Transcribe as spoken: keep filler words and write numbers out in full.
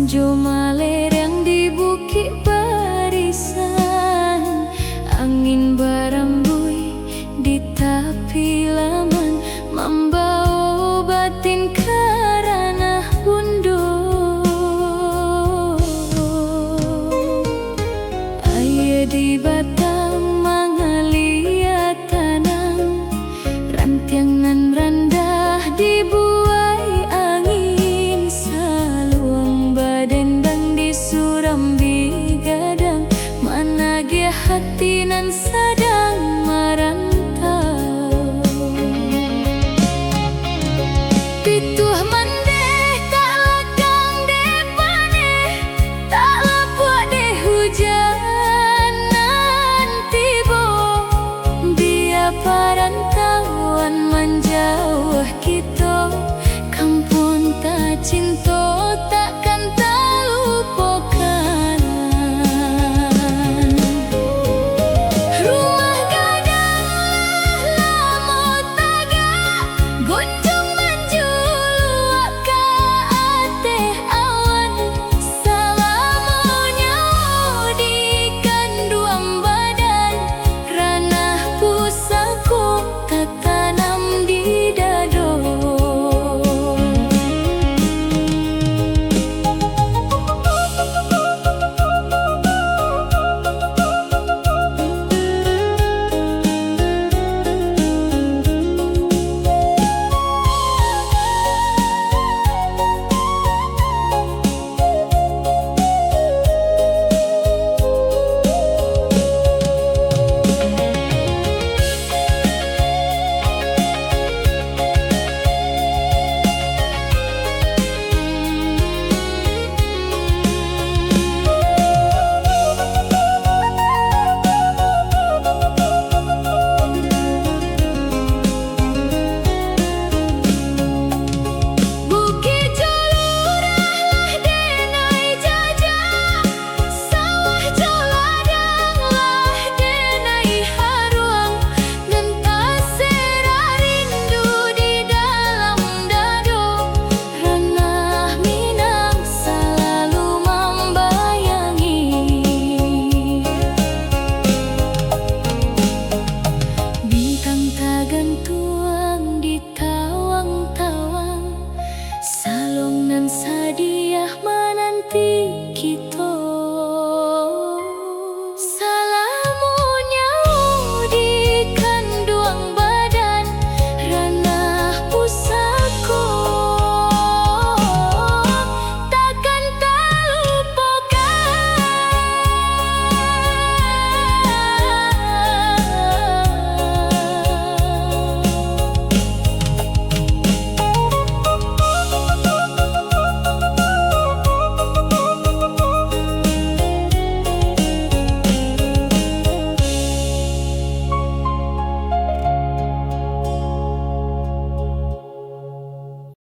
Jo malerang di Bukik Barisan, angin barambuih di tapi laman, mambawo batin ka ranah bundo. Aia di batang mangalia tanang, rantiang nan randah dibuai angin, saluang badendang di surambih gadang, managiah hati nan sadang marantau. Pituah mandeh, tak lakang dek paneh, tak lapuak dek hujan nan tibo. Bia parantauan manjauah kito, kampuang tacinto.